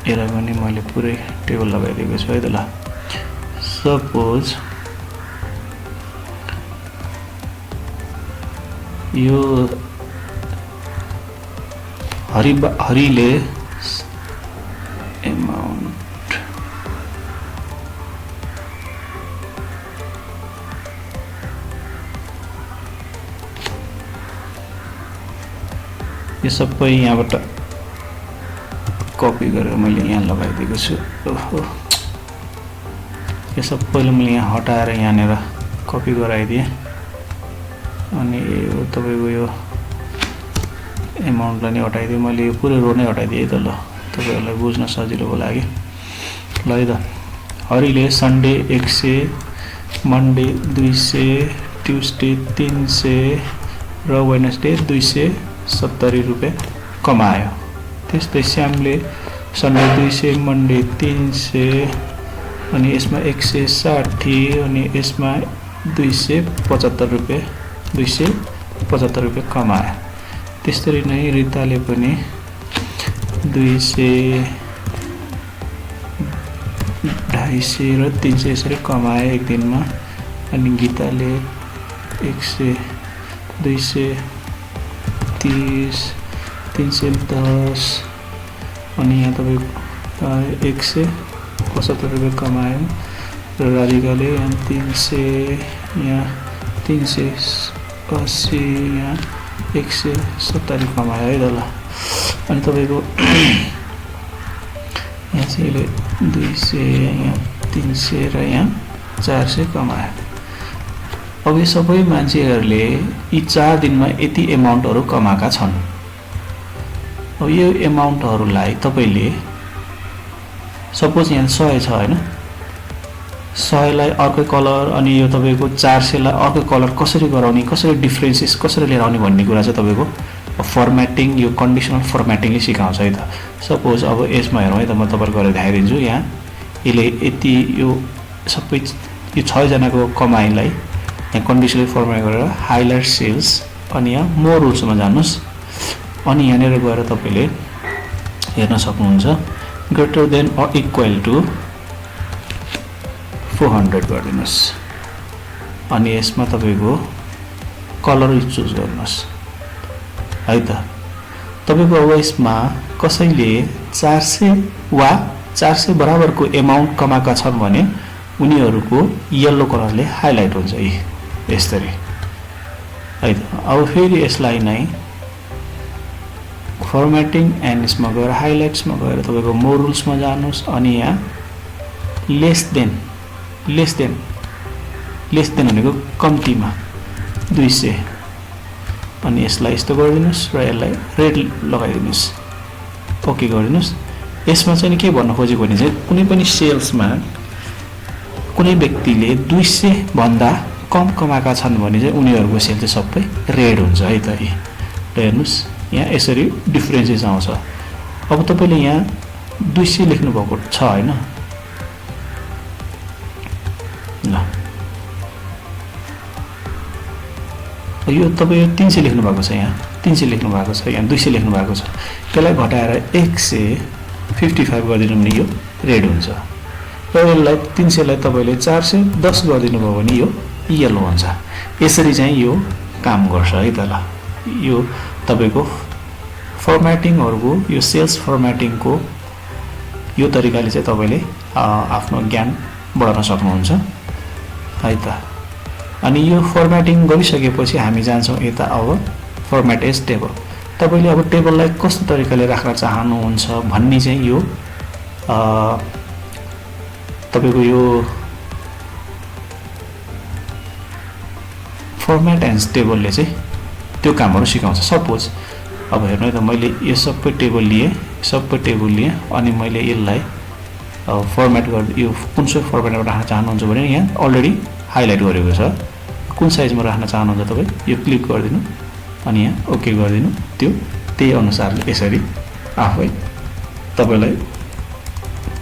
यसलाई पनि मैले पुरै टेबल लगाइदिएको छु है त ल। सपोज यो हरिले एमाउन्ट यो सबै यहाँबाट कपी गरेर मैले यहाँ लगाइदिएको छु। ओहो, यो सबैले मैले यहाँ हटाएर यहाँनिर कपी गराइदिएँ। अनि यो तपाईँको यो एमाउन्टलाई नै हटाइदिएँ मैले, यो पुरै रो नै हटाइदिएँ है त। ल तपाईँहरूलाई बुझ्न सजिलोको लागि ल है त। हरिले सन्डे 100, मन्डे 200, ट्युसडे 300 र वेडनेसडे 270 रुपियाँ कमायो। त्यस्तै श्यामले सन्डे 200, मन्डे 300 अनि यसमा 160 अनि यसमा 275 रुपियाँ कमायो। त्यसरी नै रिताले पनि 200, 250 र 300 यसरी कमाए एक दिनमा। अनि गीताले 100, 230, 310 अनि यहाँ तपाईँको 175 रुपियाँ कमायो। र राधिकाले यहाँ 300, यहाँ 380, यहाँ 170 कमायो है त। ल अनि तपाईँको यहाँ चाहिँ यसले 200, यहाँ 300 र यहाँ 400 कमायो। अब यो सबै मान्छेहरूले यी 4 दिनमा यति एमाउन्टहरू कमाएका छन्। अब यो एमाउन्टहरूलाई तपाईँले सपोज यहाँ 100 छ होइन, 100 लाई अर्कै कलर अनि यो तपाईँको 400 लाई अर्कै कलर कसरी गराउने, कसरी डिफ्रेन्सेस कसरी लिएर आउने भन्ने कुरा चाहिँ तपाईँको फर्मेटिङ, यो कन्डिसनल फर्मेटिङले सिकाउँछ है त। सपोज अब यसमा हेरौँ है त, म तपाईँलाई गरेर देखाइदिन्छु। यहाँ यसले यति यो सबै यो 6 जनाको कमाइलाई यहाँ कन्डिसनल फर्मेट गरेर हाइलाइट सेल्स अनि यहाँ मोर रुल्समा जानुहोस्। अनि यहाँनिर गएर तपाईँले हेर्न सक्नुहुन्छ greater than or equal to 400 गरिदिनुहोस्। अनि यसमा तपाईँको कलर चुज गर्नुहोस् है त। तपाईँको अब यसमा कसैले 400 वा 400 बराबरको एमाउन्ट कमाएका छन् भने उनीहरूको येल्लो कलरले हाइलाइट हुन्छ यसरी है त। अब फेरि यसलाई नै फर्मेटिङ एन्ड यसमा गएर हाइलाइट्समा गएर तपाईँको मोर रुल्समा जानुहोस्। अनि यहाँ लेस देन भनेको कम्तीमा 200 अनि यसलाई यस्तो गरिदिनुहोस् र यसलाई रेड लगाइदिनुहोस्, ओके गरिदिनुहोस्। यसमा चाहिँ के भन्न खोजेको भने चाहिँ कुनै पनि सेल्समा कुनै व्यक्तिले 200 भन्दा कम कमाएका छन् भने चाहिँ उनीहरूको सेल चाहिँ सबै रेड हुन्छ है त। हेर्नुहोस् यहाँ यसरी डिफ्रेन्सेस आउँछ। अब तपाईँले यहाँ 200 लेख्नु भएको छ होइन, ल यो तपाईँ 300 लेख्नु भएको छ, यहाँ 300 लेख्नु भएको छ, यहाँ 200 लेख्नु भएको छ। त्यसलाई घटाएर 155 गरिदिनु भने यो रेड हुन्छ। र यसलाई 300 लाई तपाईँले 410 गरिदिनु भयो भने यो येलो हुन्छ। यसरी चाहिँ यो काम गर्छ है त। ल यो तपाईँको फर्मेटिङहरूको यो सेल्स फर्मेटिङको यो तरिकाले चाहिँ तपाईँले आफ्नो ज्ञान बढाउन सक्नुहुन्छ है त। अनि यो फर्मेटिङ गरिसकेपछि हामी जान्छौँ यता अब फर्मेट एज टेबल। तपाईँले अब टेबललाई कस्तो तरिकाले राख्न चाहनुहुन्छ भन्ने चाहिँ यो तपाईँको यो फर्मेट एन्ड टेबलले चाहिँ त्यो कामहरू सिकाउँछ। सपोज अब हेर्नु है त, मैले यो सबै टेबल लिएँ अनि मैले यसलाई फर्मेट गर्दै यो कुन चाहिँ फर्मेटमा राख्न चाहनुहुन्छ भने यहाँ अलरेडी हाइलाइट गरेको छ। कुन साइजमा राख्न चाहनुहुन्छ तपाईँ यो क्लिक गरिदिनु अनि यहाँ ओके गरिदिनु। त्यो त्यही अनुसारले यसरी आफै तपाईँलाई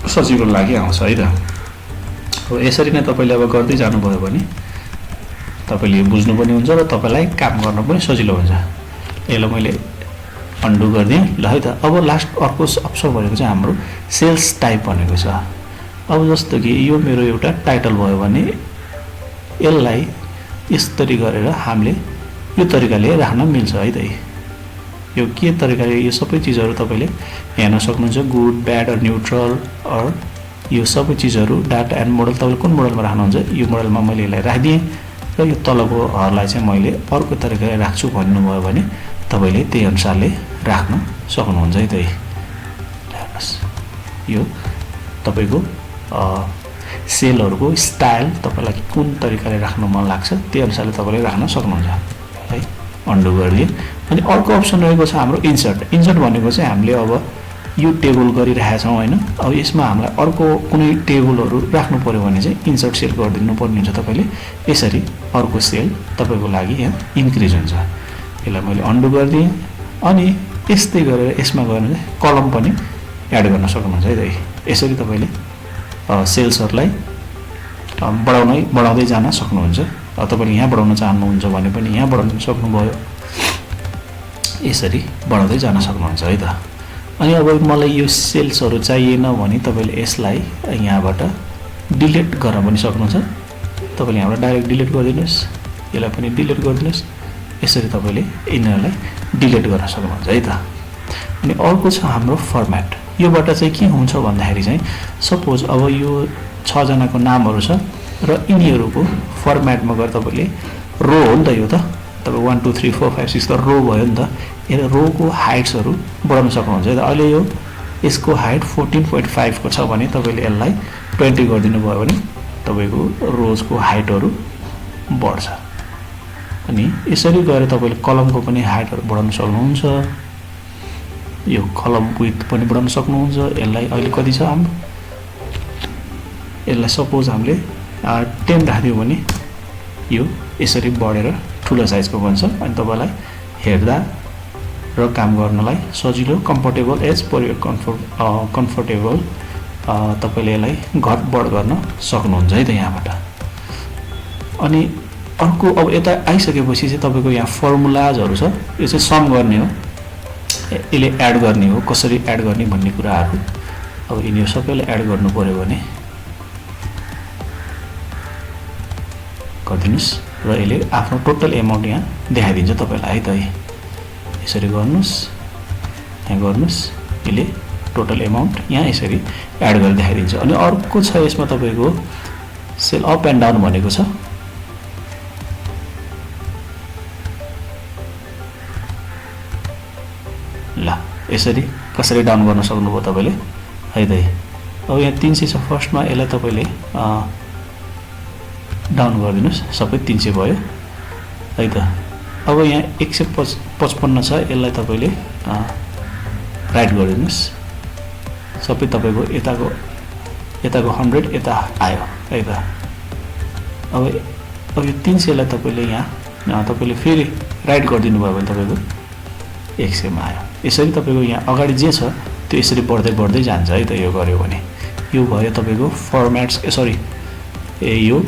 सजिलो लागि आउँछ है त। हो यसरी नै तपाईँले अब गर्दै जानुभयो भने तपाईँले बुझ्नु पनि हुन्छ र तपाईँलाई काम गर्न पनि सजिलो हुन्छ। यसलाई मैले अन्डु गरिदिएँ ल है त। अब लास्ट अर्को अप्सन भनेको चाहिँ हाम्रो सेल्स टाइप भनेको छ। अब जस्तो कि यो मेरो एउटा टाइटल भयो भने यसलाई यसरी गरेर हामीले यो तरिकाले राख्न मिल्छ है त। यो के तरिकाले यो सबै चिजहरू तपाईले हेर्न सक्नुहुन्छ, good, bad or neutral or यो सबै चिजहरू डाटा एन्ड मोडल तपाईले कुन मोडलमा राख्नुहुन्छ, यो मोडलमा मैले यसलाई राखिदिएँ र यो तलको हरलाई चाहिँ मैले अर्को तरिकाले राख्छु भन्नुभयो भने तपाईले त्यही अनुसारले राख्न सक्नुहुन्छ है त। हेर्नुस् यो तपाईको सेलहरुको स्टाइल तपाईलाई कुन तरिकाले राख्न मन लाग्छ त्यही अनुसारले तपाईले राख्न सक्नुहुन्छ है। अन्डु गरिदिए। अनि अर्को अप्सन रहेको छ हाम्रो इन्सर्ट। इन्सर्ट भनेको चाहिँ हामीले अब यो टेबल गरिरहेका छौं हैन, अब यसमा हामीलाई अर्को कुनै टेबलहरु राख्नु पर्यो भने चाहिँ इन्सर्ट सेल गरिदिनु पर्ने हुन्छ तपाईले। यसरी अर्को सेल तपाईको लागि यहाँ इन्क्रिज हुन्छ। यसलाई मैले अन्डु गर्दिए अनि यस्तै गरेर यसमा गएर चाहिँ कलम पनि एड गर्न सक्नुहुन्छ है त। यसरी तपाईले सेल्सहरुलाई बढाउँदै जान सक्नुहुन्छ। तपाईले यहाँ बढाउन चाहनुहुन्छ भने पनि यहाँ बढाउन सक्नुभयो, यसरी बढाउँदै जान सक्नुहुन्छ है त। अनि अब मलाई यो सेल्सहरु चाहिएन भने तपाईले यसलाई यहाँबाट डिलिट गर्न पनि सक्नुहुन्छ। तपाईले यहाँबाट डाइरेक्ट डिलिट गरिदिनुस्, यसलाई पनि डिलिट गरिदिनुस्। यसरी तपाईले यिनीहरुलाई डिलिट गर्न सक्नुहुन्छ है त। अनि अर्को छ हाम्रो फर्म्याट। योबाट चाहिँ के हुन्छ भन्दाखेरि चाहिँ सपोज अब यो 6 जनाको नामहरु छ र यिनीहरुको फर्म्याटमा गएर तपाईले रो हो नि त, यो त तपाई 1 2 3 4 5 6 त रो भयो नि त। यो रोको हाइट्सहरु बढाउन सक्नुहुन्छ है त। अहिले यो यसको हाइट 14.5 को छ भने तपाईले यसलाई 20 गरिदिनु भयो भने तपाईको रोजको हाइटहरु बढ्छ। अनि यसरी गएर तपाईले कलमको पनि हाइटहरु बढाउन सक्नुहुन्छ। यो कलम विड्थ पनि बढाउन सक्नुहुन्छ। यसलाई अहिले कति छ हाम्रो, यसलाई सपोज हामीले 10 राख्दियौ भने यो यसरी बढेर ठूलो साइजको बन्छ। अनि तपाईलाई हेर्दा र काम गर्नलाई सजिलो, comfortable as per your comfortable तपाईले यसलाई घट बढ गर्न सक्नुहुन्छ है त यहाँबाट। अनि अर्को अब यता आइसकेपछि चाहिँ तपाईको यहाँ फर्मुलाजहरु छ। यो चाहिँ सम गर्ने हो, यसले एड गर्ने हो, कसरी एड गर्ने भन्ने कुराहरु। अब यिनीहरु सबैलाई एड गर्नु पर्यो भने गर्दिनुस् र यसले आफ्नो टोटल अमाउन्ट यहाँ देखाइदिन्छ तपाईलाई है त। यसरी गर्नुस्, यहाँ गर्नुस्, यसले टोटल अमाउन्ट यहाँ यसरी एड गरेर देखाइदिन्छ। अनि अर्को छ यसमा तपाईको सेल अप एन्ड डाउन भनेको छ। ल यसरी कसरी डाउन गर्न सक्नुभयो तपाईले है त। अब यहाँ 300 छ फर्स्टमा, यसलाई तपाईले डाउन गरिदिनुस्, सबै 300 भयो है त। अब यहाँ 155 छ, यसलाई तपाईले राइट गरिदिनुस्, सबै तपाईको यताको 100 यता आयो है त। अब यो 300 लाई तपाईले यहाँ तपाईले फेरि राइट गरिदिनु भयो भने तपाईको 100 मा आयो। यसरी तपाईको यहाँ अगाडि जे छ त्यो यसरी बढ्दै जान्छ है त। यो गर्यो भने यो भयो तपाईको फर्म्याट्स यो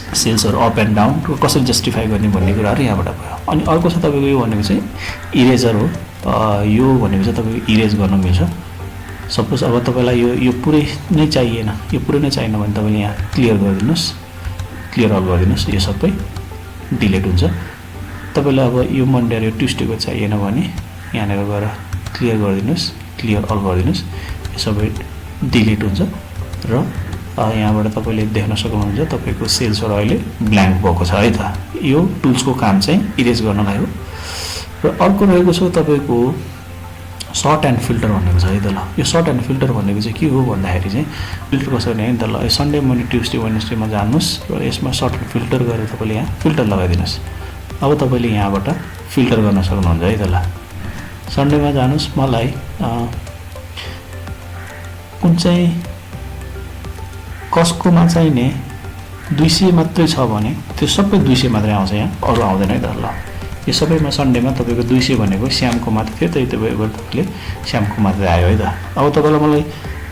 सेल्सहरु अप एन्ड डाउन कसरी जस्टिफाई गर्ने भन्ने कुराहरु यहाँबाट भयो। अनि अर्को छ तपाईको यो भनेको चाहिँ इरेजर हो। यो भनेको चाहिँ तपाईको इरेज गर्न मिल्छ। सपोज अब तपाईलाई यो पुरै नै चाहिएन, यो पुरै नै चाहिएन भने तपाईले यहाँ क्लियर गरिदिनुस्, क्लियर अल गरिदिनुस्, यो सबै डिलिट हुन्छ। तपाईलाई अब यो मन्डे र यो ट्युसडेको चाहिएन भने यहाँनेर गएर क्लियर गरिदिनुस्, क्लियर अल गरिदिनुस्, यो सबै डिलिट हुन्छ। र यहाँबाट तपाईले देख्न सक्नुहुन्छ तपाईको सेल्सहरु अहिले ब्ल्याङ्क भएको छ है त। यो टुल्सको काम चाहिँ इरेज गर्नलाई हो। र अर्को रहेको छ तपाईको सर्ट एन्ड फिल्टर भनेको छ है त। ल यो सर्ट एन्ड फिल्टर भनेको चाहिँ के हो भन्दाखेरि चाहिँ फिल्टर कसरी गर्ने त। ल सन्डे मन्डे ट्युसडे वेडनेसडेमा जानुस् र यसमा सर्ट एन्ड फिल्टर गरेर तपाईले यहाँ फिल्टर लगाइदिनुस्। अब तपाईले यहाँबाट फिल्टर गर्न सक्नुहुन्छ है त। ल सन्डेमा जानुस्, मलाई कुन चाहिँ कसकोमा चाहिने 200 मात्रै छ भने त्यो सबै 200 मात्रै आउँछ, यहाँ अरु आउँदैन है त। ल यो सबैमा सन्डेमा तपाईको 200 भनेको श्यामको मात्र थियो, त्यही तपाईले श्यामको मात्र आयो है त। अब तपाईलाई मलाई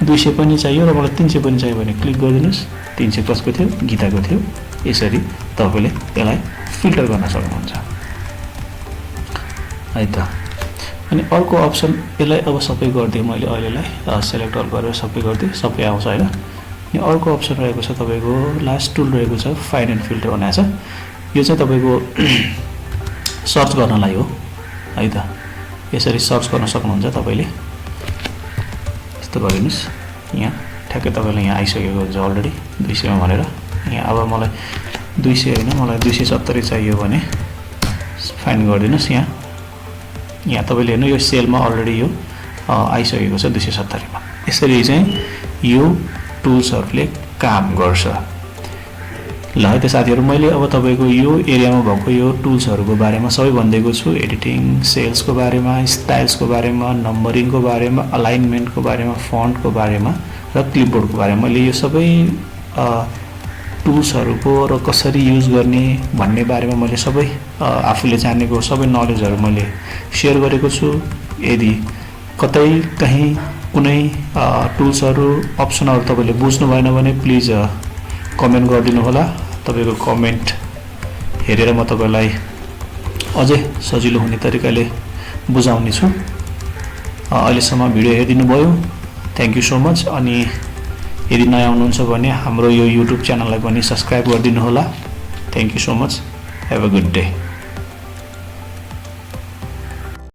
200 पनि चाहियो र मलाई 300 पनि चाहियो भने क्लिक गरिदिनुस्। 300 कसको थियो, गीताको थियो। यसरी तपाईले यसलाई फिल्टर गर्न सक्नुहुन्छ है त। अनि अर्को अप्सन यसलाई अब सबै गर्दिए मैले अहिलेलाई सिलेक्ट अल गरेर सबै गर्दिए, सबै आउँछ हैन। अनि अर्को अप्सन रहेको छ तपाईको लास्ट टुल रहेको छ फाइन्ड एन्ड फिल्टर भनेको छ। यो चाहिँ तपाईको सर्च गर्नलाई हो है त। यसरी सर्च गर्न सक्नुहुन्छ तपाईले। यस्तो गरिदिनुस्। यहाँ ठ्याक्कै तपाईलाई यहाँ आइसकेको हुन्छ अलरेडी 200 मा भनेर। यहाँ अब मलाई 200 हैन मलाई 270 चाहियो भने फाइन्ड गरिदिनुस्। यहाँ तपाईले हेर्नु यो सेलमा अलरेडी यो आइसकेको छ 270 मा। यसरी चाहिँ यो टुल्सहरुले काम गर्छ। ल है त साथीहरु, मैले अब तपाईको यो एरियामा भएको यो टुल्सहरुको बारेमा सबै भन्दिएको छु। एडिटिङ, सेल्सको बारेमा, स्टाइल्सको बारेमा, नम्बरिङको बारेमा, अलाइनमेन्टको बारेमा, फन्टको बारेमा र क्लिपबोर्डको बारेमा मैले यो सबै टुल्सहरुको र कसरी युज गर्ने भन्ने बारेमा मैले सबै आफूले जानेको सबै नलेजहरु मैले शेयर गरेको छु। यदि कतै कहीं कुनै टुल्सहरु अप्सनहरु तपाईले बुझ्नु भएन भने प्लिज कमेन्ट गरिदिनु होला। तपाईको कमेन्ट हेरेर म तपाईलाई अझै सजिलो हुने तरिकाले बुझाउने छु। अहिलेसम्म भिडियो हेरिदिनु भयो, थ्यांक यू सो मच। अनि यदि नयाँ हुनुहुन्छ भने हाम्रो यो युट्युब च्यानललाई पनि सब्स्क्राइब गरिदिनु होला। Thank you so much. Have a good day.